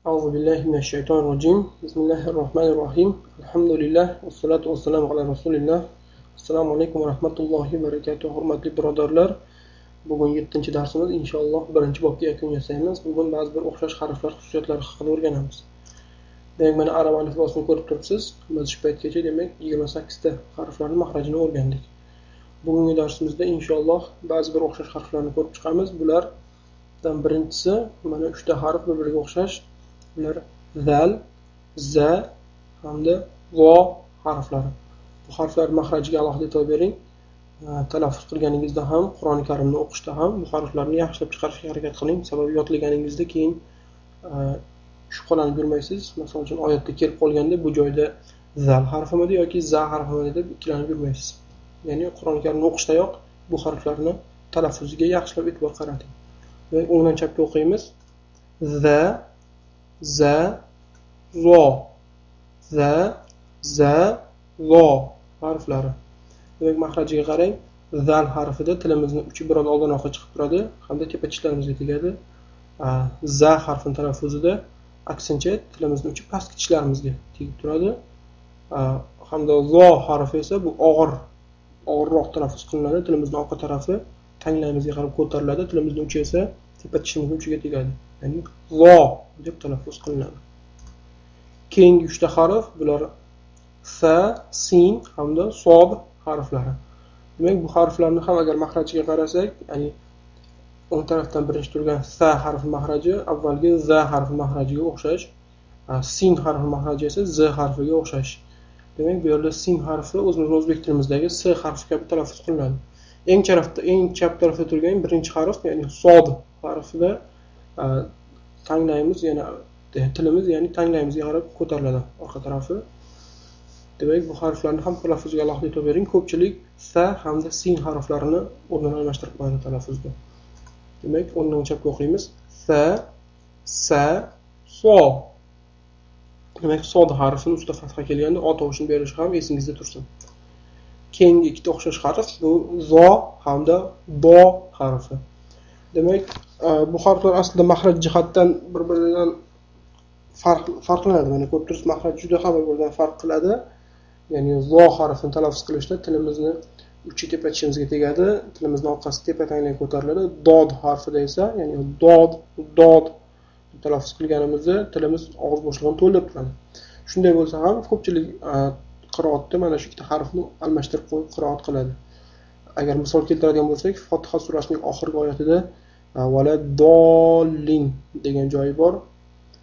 أعوذ بالله من الشيطان الرجيم. بسم الله الرحمن الرحيم. الحمد لله والصلاة والسلام على رسول الله. Assalomu alaykum va rahmatullohi va barakatuh. Hurmatli birodarlar, bugun 7-darsimiz inshaalloh 1-bobga yakun yasaymiz. Bugun ba'zi bir o'xshash harflar xususiyatlari haqida o'rganamiz. Demak, mana arab alifbosini ko'rib turibsiz. Biz shu paytgacha demak 28 ta harflarning mahrajini o'rgandik. Bugungi darsimizda inshaalloh ba'zi bir o'xshash harflarni ko'rib chiqamiz. Bulardan birinchisi mana 3 ta harf bir-biriga o'xshash. Bular zal, za hamda vo harflari. Bu harflar mahrajiga alohida e'tibor bering. Talaffuz qilganingizda ham, Qur'oni Karimni o'qishda ham bu harflarni yaxshilab chiqarishga harakat qiling. Sababi yodlaganingizda keyin shubhalanib yurmaysiz. Masalan uchun oyatda kelib qolganda bu joyda zal harfimidi yoki za harfimidi deb ikkilanib yurmaysiz. Ya'ni Qur'oni Karimni o'qishdayoq bu harflarni talaffuziga yaxshilab e'tibor qarating. Va o'ngdan chapga o'qiymiz. Za, za, zo. Za, za, zo harflari. Demak, mahrajiga qarang. Zal harfida tilimizni uchi biroz oldinroqqa chiqib turadi hamda tepa tishlarimizga tegadi. Za harfini talaffuzida aksincha tilimizni uchi pastki tishlarimizga tegib turadi. Hamda zo harfi esa bu og'irroq talaffuz qilinadi. Tilimizni orqa tarafi tanglayimizga qarab ko'tariladi, tilimizni uchi esa tepa tishimizning uchiga tegadi. Ya'ni zo deb talaffuz qilinadi. Keyingi 3 ta harf bular sa, sin hamda sob harflari. Demak, bu harflarni ham agar mahrajiga qarasak, ya'ni o'ng tarafdan birinchi turgan sa harfi mahraji avvalgi za harfi mahrajiga o'xshash, sin harfi mahraji esa z harfiga o'xshash. Demak, bu yerda sin harfi o'zimizning o'zbek tilimizdagi s harfi kabi talaffuz qilinadi. Eng chap tarafda turgan birinchi harf, ya'ni sod harfida tanglayimiz, ya'ni tilimiz, ya'ni tanglayimizga qarab ko'tariladi orqa tarafi. Demak, bu harflarni ham talaffuziga alohida e'tibor bering. Ko'pchilik sa hamda sin harflarini o'rnini almashtirib qo'yadi talaffuzda. Demak, o'rnidan chapga o'qiymiz. Sa, sa, so. Demak, sod harfini ustida fatha kelganda o tovushini berishi ham esingizda tursin. Keyingi ikkita o'xshash harf bu zo hamda do harfi. Demak, bu harflar aslida mahraj jihatdan bir-biridan farqlanadi. Mana ko'rib turibsiz, mahraj juda ham bir-biridan farq qiladi. Ya'ni zo harfini talaffuz qilishda tilimizni uchi tepa tishimizga tegadi, tilimizni orqasi tepa tanglayga ko'tariladi. Dod harfida esa, ya'ni dod, dod talaffuz qilganimizda tilimiz og'iz bo'shlig'ini to'ldirib turadi. Shunday bo'lsa ham ko'pchilik qiroatda mana shu ikkita harfni almashtirib qo'yib qiroat qiladi. Agar misol keltiradigan bo'lsak, Fotiha surasining oxirgi oyatida vala dollin degan joyi bor.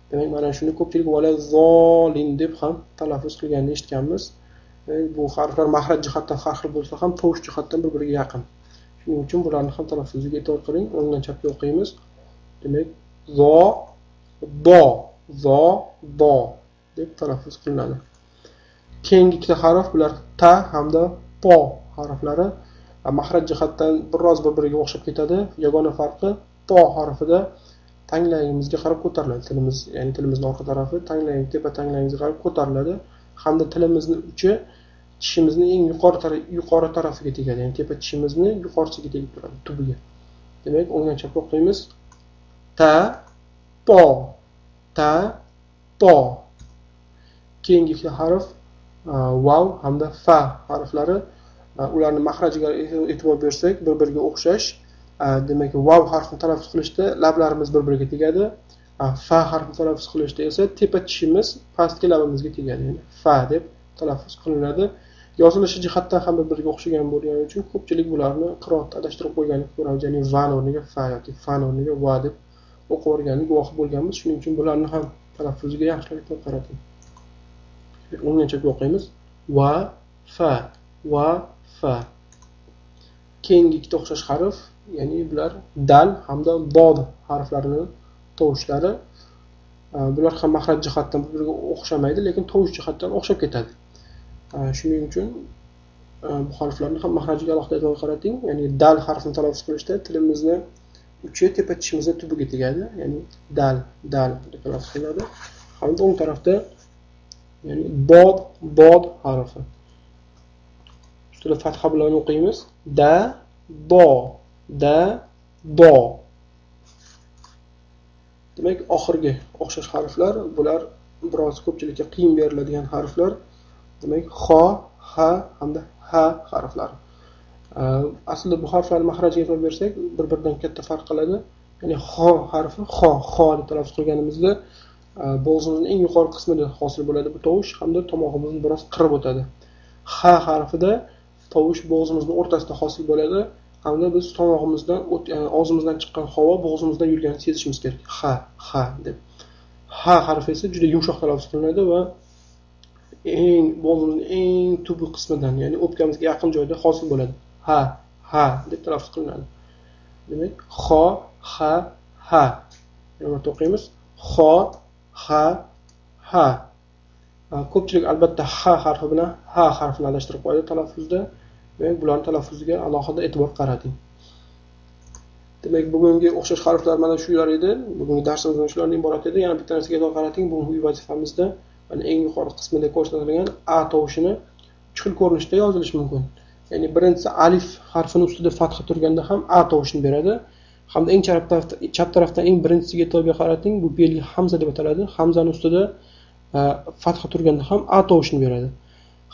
Demak, mana shuni ko'pchilik vala zolin deb ham talaffuz qilganini eshitganmiz. Bu harflar mahraj jihatdan har xil bo'lsa ham tovush jihatdan bir-biriga yaqin. Shuning uchun bularni ham talaffuziga e'tibor qiling. O'ngdan chapga o'qiymiz. Demak, zo, do, zo, do deb talaffuz qilinadi. Keyingi ikkita harf bular ta hamda to harflari. Mahraj jihatdan biroz bir-biriga o'xshab ketadi. Yagona farqi to harfida tanglayimizga qarab ko'tariladi tilimiz, ya'ni tilimizning orqa tarafi tepa tanglayimizga qarab ko'tariladi hamda tilimizni uchi tishimizning eng yuqori tarafiga tegadi, ya'ni tepa tishimizni yuqorisiga tegib turadi, tubiga. Demak, o'ngdan chapga o'qiymiz. Ta, to, ta, to. Keyingi ikkita harf vav hamda fa harflari. Ularning mahrajiga e'tibor bersak, bir-biriga o'xshash. Demak, vav harfini talaffuz qilishda lablarimiz bir-biriga tegadi. Fa harfini talaffuz qilishda esa tepa tishimiz pastki labimizga tegadi, ya'ni fa deb talaffuz qilinadi. Yozilishi jihatdan ham bir-biriga o'xshagan bo'lgani uchun ko'pchilik bularni qiroatda adashtirib qo'yganini ko'ramiz, ya'ni va o'rniga fa yoki fa o'rniga va deb o'qib o'rganib guvohi bo'lganmiz. Shuning uchun bularni ham talaffuziga yaxshilab e'tibor qarating. O'ngdan chapga o'qiymiz. Va, fa, va, fa. Keyingi ikkita o'xshash harf, ya'ni bular dal hamda dod harflarining tovushlari. Bular ham mahraj jihatdan bir-biriga o'xshamaydi, lekin tovush jihatdan o'xshab ketadi. Shuning uchun bu harflarni ham mahrajiga alohida e'tibor qarating. Ya'ni dal harfini talaffuz qilishda tilimizni uchi tepa tishimizni tubiga tegadi, ya'ni dal, dal deb talaffuz qilinadi. Hamda o'ng tarafda ya'ni dod, dod harfi. Ustida fatha bilan o'qiymiz. Da, do, da, do. Demak, oxirgi o'xshash harflar, bular biroz ko'pchilikka qiyin beriladigan harflar. Demak, xo, ha hamda ha harflari. Aslida bu harflarni mahrajiga e'tibor bersak, bir-biridan katta farq qiladi. Ya'ni xo harfi xo, xo deb talaffuz qilganimizda bo'g'zimizning eng yuqori qismida hosil bo'ladi bu tovush hamda tomog'imizni biroz qirib o'tadi. Ha harfida tovush bo'g'zimizning o'rtasida hosil bo'ladi hamda biz tomog'imizdan, og'zimizdan chiqqan havo bo'g'zimizdan yurganini sezishimiz kerak. Ha, ha deb. Ha harfi esa juda yumshoq talaffuz qilinadi va eng bo'g'zimizning eng tubi qismidan, ya'ni o'pkamizga yaqin joyda hosil bo'ladi. Ha, ha deb talaffuz qilinadi. Demak, xo, ha, ha. Yana bir o'qiymiz. Xo, ha, ha. Ko'pchilik albatta ha harfi bilan ha harfini adashtirib qo'yadi talaffuzda. Demak, bularning talaffuziga alohida e'tibor qarating. Demak, bugungi o'xshash harflar mana shular edi. Bugungi darsimiz mana shulardan iborat edi. Yana bitta narsaga e'tibor qarating. Bugungi vazifamizda mana eng yuqori qismida ko'rsatilgan a tovushini uch xil ko'rinishda yozilishi mumkin. Ya'ni birinchisi alif harfini ustida fatha turganda ham a tovushini beradi. Hamda eng chap tarafdan eng birinchisiga e'tibor qarating, bu belgi hamza deb ataladi. Hamzani ustida fatha turganda ham a tovushini beradi.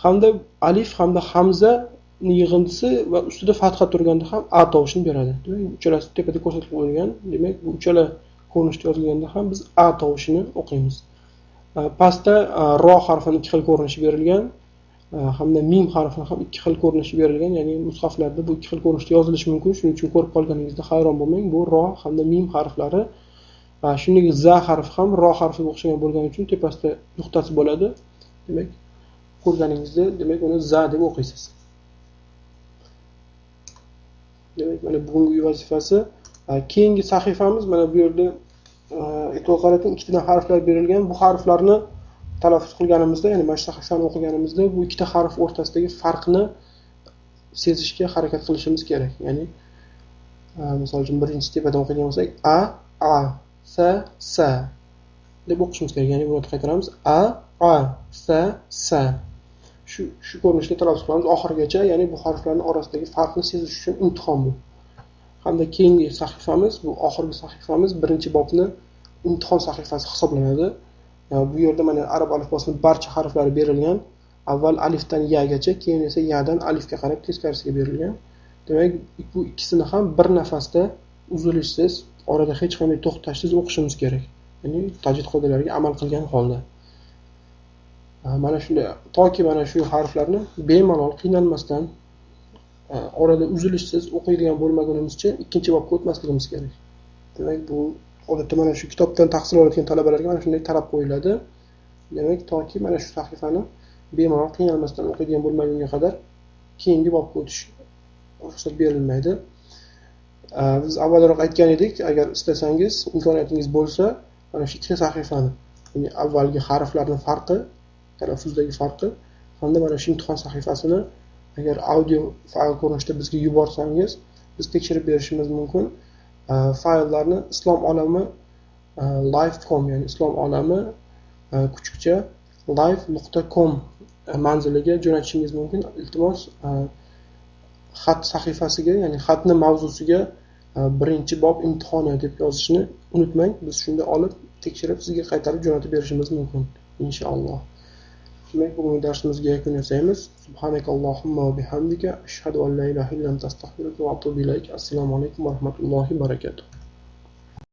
Hamda alif hamda hamza yig'indisi va ustida fatha turganda ham a tovushini beradi. Demak, uchalasi tepada ko'rsatib qo'yilgan. Demak, bu uchala ko'rinishda yozilganda ham biz a tovushini o'qiymiz. Pastda ro harfini ikki xil ko'rinishi berilgan hamda mim harfini ham ikki xil ko'rinishi berilgan. Ya'ni mushaflarda bu ikki xil ko'rinishda yozilishi mumkin. Shuning uchun ko'rib qolganingizda hayron bo'lmang. Bu ro hamda mim harflari, shuningdek za harfi ham ro harfiga o'xshagan bo'lgani uchun tepasida nuqtasi bo'ladi. Demak, ko'rganingizda demak uni za deb o'qiysiz. Demak, mana bugungi vazifasi. Keyingi sahifamiz mana bu yerda e'tibor qarating, ikkitadan harflar berilgan. Bu harflarni talaffuz qilganimizda, ya'ni mana shu sahifani o'qiganimizda bu ikkita harf o'rtasidagi farqni sezishga harakat qilishimiz kerak. Ya'ni misol uchun birinchi tepadan o'qiydigan bo'lsak, a, a, sa, sa deb o'qishimiz kerak. Ya'ni buni qaytaramiz. A, a, sa, sa. Shu ko'rinishda talaffuz qilamiz oxirigacha, ya'ni bu harflarning orasidagi farqni sezish uchun imtihon bu. Hamda keyingi sahifamiz, bu oxirgi sahifamiz birinchi bobni imtihon sahifasi hisoblanadi. Bu yerda mana arab alifbosining barcha harflari berilgan. Avval alifdan yagacha, keyin esa yadan alifga qarab teskarisiga berilgan. Demak, bu ikkisini ham bir nafasda uzilishsiz, orada hech qanday to'xtashsiz o'qishimiz kerak. Ya'ni tajvid qoidalariga amal qilgan holda. Mana shunday, toki mana shu harflarni bemalol qiynalmasdan, orada uzilishsiz o'qiydigan bo'lmagunimizcha ikkinchi bobga o'tmasligimiz kerak. Demak, bu odatda mana shu kitobdan tahsil olayotgan talabalarga mana shunday talab qo'yiladi. Demak, toki mana shu sahifani bemalol qiynalmasdan o'qiydigan bo'lmagunga qadar keyingi bobga o'tish ruxsat berilmaydi. Biz avvalroq aytgan edik, agar istasangiz, imkoniyatingiz bo'lsa, mana shu ikkita sahifani, ya'ni avvalgi harflarning farqi, talaffuzdagi farqi hamda mana shu imtihon sahifasini agar audio fayl ko'rinishida bizga yuborsangiz, biz tekshirib berishimiz mumkin. Fayllarni Islom olami live.com, ya'ni Islom olami kuchukcha live.com manziliga jo'natishingiz mumkin. Iltimos, xat sahifasiga, ya'ni xatni mavzusiga birinchi bob imtihoni deb yozishni unutmang. Biz shunda olib tekshirib sizga qaytarib jo'natib berishimiz mumkin inshaalloh. Demak, bugungi darsimizga yakun yasaymiz. Subhanakallohumma va bihamdika ashhadu an la ilaha illa anta astag'firuka va atubu ilayk. Assalomu alaykum va rahmatullohi va barakatuh.